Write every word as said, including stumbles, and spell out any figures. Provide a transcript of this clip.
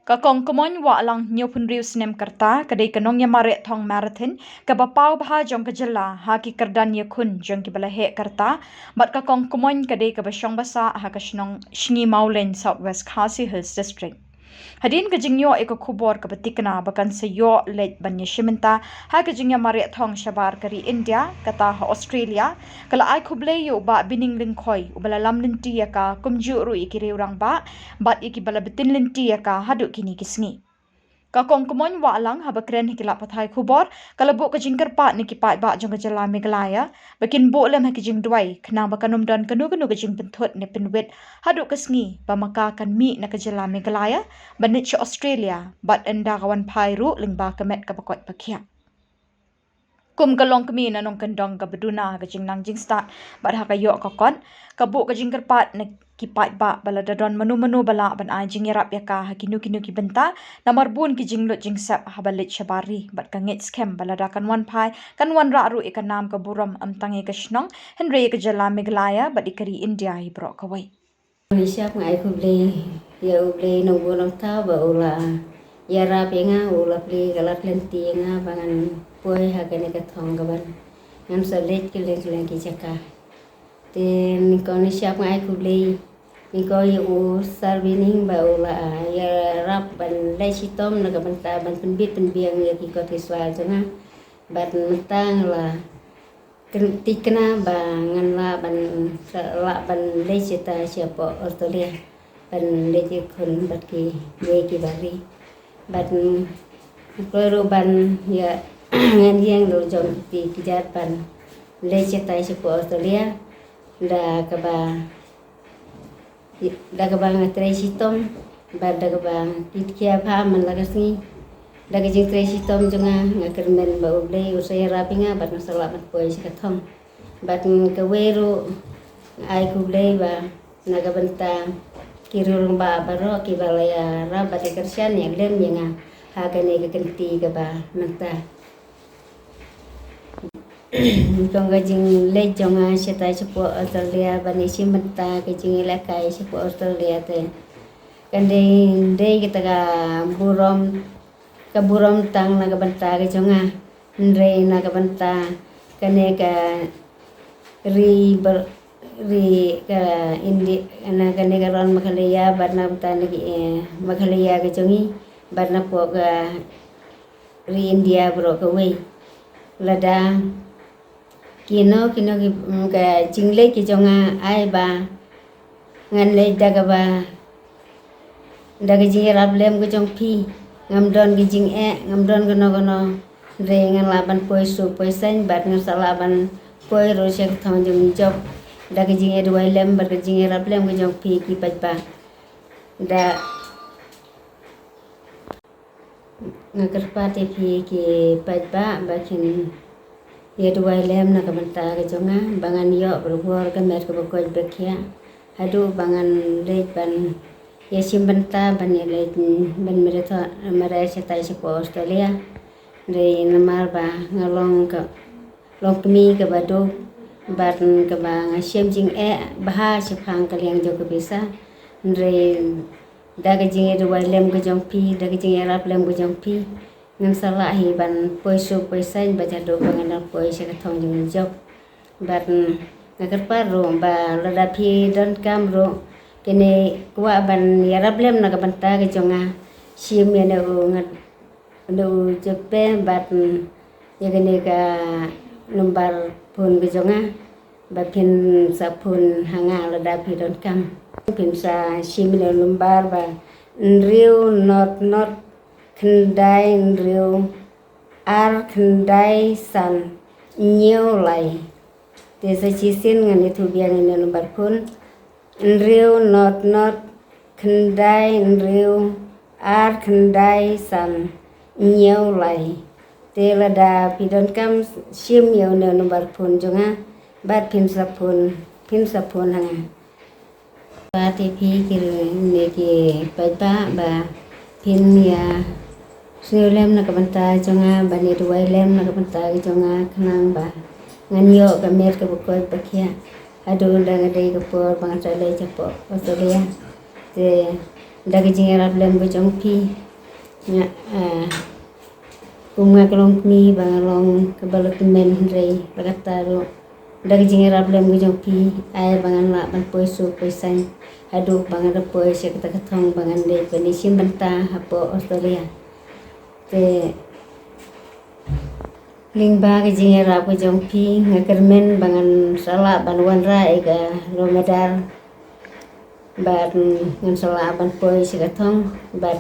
Ka Kong Kmoin Wahlang hynñiewphew hynriew snem ka rta ka dei ka nongïamareh thong marathon kaba paw bha jong ka jylla ha ki kyrdan ïakhun jong kiba la heh ka rta, bad ka Kong Kmoin ka dei kaba shong basah ha ka shnong Shngi Mawlein, South West Khasi Hills District. Hadien ka jingïoh ïa ka khubor kaba tikna ba kan sa ïoh leit ban ïashim bynta ha ka jingïamareh thong shabar ka ri India, kata ha Australia, ka la ai khublei ïa u Bah Bining Lyngkhoi uba la lam lynti ïa ka, kumjuh ruh ïa ki riew rangbah bad ïa kiba la btin lynti ïa ka haduh kine ki sngi. Ka Kong Kmoin Wahlang haba kren ha ki lad pathai khubor ka la buh ka jingkyrpad na ki paidbah jong ka jylla Meghalaya ba kin buh lem ha ki jingduwai khnang ba kan ym don kano kano ka jingpynthut ne pynwit haduh ka sngi ba ma ka kan mih na ka jylla Meghalaya ban leit sha Australia bad ynda ka wan phai ruh lyngba ka met kaba koit ba khiah. Kum ka longkmie na nongkyndong kaba duna ha ka jingnang jingstad bad ha ka ïoh ka kot, ka buh ka jingkyrpad na ki paidbah ba lada don mano mano ba lah ban ai jingïarap ïa ka ha kino kino ki bynta, namar bun ki jinglut jingsep haba leit shabar ri, bad ka ngeit skhem ba lada kan wan phai kan wanrah ruh ïa ka nam ka burom ym tang ïa ka shnong hynrei ïa ka jylla Meghalaya bad ïa ka ri India hi baroh kawei. Ngi shap nga ai khublei ïa U Blei Nongbuh Nongthaw ba u la ïarap ïa nga, u la plie ka lad lynti ïa nga ba ngan poi ha kane ka thong kaban ngan sa leit kylleng kylleng ki jaka. Te nyngkong ngi shap nga ai khublei nyngkong ïa u Sir Bining ba u la ïarap ban leit shitom na ka bynta ban pynbit pynbiang ïa ki kot ki swa jong nga. Bad mynta nga la kyn- thikna ba ngan lah ban, lah ban leit shata shapoh Australia ban leit ïakhun bad kiwei ki bar ri. Bad, mm, kloi ruh ban ïa ngan ïeng da la jong ki kjat ban leit shata shapoh Australia da kaba da kaba nga trei shitom bad da kaba nga kit khia bha man la ka sngi. Da ka jingtrei shitom jong nga, nga kyrmen ba U Blei u sa ïarap ïa nga bad nga sa lah ban poi sha ka thong. Bad kawei ruh nga ai khublei ba na ka bynta ki riew rangbah baroh kiba la ïarap bad ïa kyrshan ïa lem ïa nga ha kane ka kynti kaba mynta. Nyngkong ka jingleit jong nga shata shapoh Australia ban ïashim bynta ka jingïalehkai shapoh Australia te kan dei, dei kata ka burom, ka burom tang na ka bynta ka jong nga. Hynrei na ka bynta kane ka ri bar- ri ka Indi- na kane ka ron Meghalaya bad na ka bynta na ki, eh, Meghalaya ka jong ngi bad na poh ka ri India baroh kawei. Lada kino kino ki, mm, ka jingleit ki jong nga ai ba ngan leit da kaba da ka jingïarap lem ka jong phi. Ngam don ka jingeh, ngam don kano kano. Hynrei ngan lah ban poi suk poi saiñ bad ngan sa lah ban poi ruh sha ka thong jong ngi jop da ka jingïaduwai lem bad ka jingïarap lem ka jong phi ki paidbah. Da nga kyrpad ïa phi ki paidbah ba kin ïaduwai lem na ka bynta ka jong nga ba ngan ïoh barabor ka met kaba koit ba khiah haduh ba ngan leit ban ïashim bynta ban ïaleit ban marathon, mareh shatai shapoh Australia. Hynrei namar ba nga long ka longkmie kaba duk bad kaba nga shem jingeh bha shaphang ka liang jong ka pisa. Hynrei da ka jingïaduwai lem ka jong phi, da ka jingïarap lem ka jong phi, ngan sa lah hi ban poi suk poi saiñ bad haduh ba ngan da poi sha ka thong jong ngi jop. Bad nga kyrpad ruh ba lada phi donkam ruh kine kwah ban ïarap lem na ka bynta ka jong nga, shim ïa ne u ngat ne u jepe bad ïa kane ka number phone ka jong nga ba phin sa phone ha nga lada phi donkam. Phin sa shim ïa ne u number ba hynriew not not khyndai hynriew ar khyndai san hynñiew lai. Te sa shisien ngan ïathuh biang ïa ne u number phone. Hynriew not not khyndai hynriew ar khyndai san hynñiew lai. Te lada phi donkam shim ïa une u number phone jong nga bad phin sa phone, phin sa phone ha nga. Bad ïa phi ki ri ne ki paidbah ba phin ïa sngewlem na ka bynta jong nga, ban ïaduwai lem na ka bynta ka jong nga khnang ba ngan ïoh ka met kaba koit ba khiah haduh ynda nga dei ka por ba ngan sa leit shapoh Australia. Te Da ka jingïarap lem ka jong phi, nga, ah, kum nga ka long kmie ba nga long kaba la tymmen, hynrei la katta ruh da ka jingïarap lem ka jong phi, ai ba ngan lah ban poi suk poi saiñ haduh ba ngan da poi sha kata ka thong ba ngan dei ban ïashim bynta hapoh Australia. Te lyngba ka jingïarap ka jong phi, nga kyrmen ba ngan sa lah ban wanrah ïa ka longmedal, bad ngan sa lah ban poi sha ka thong, bad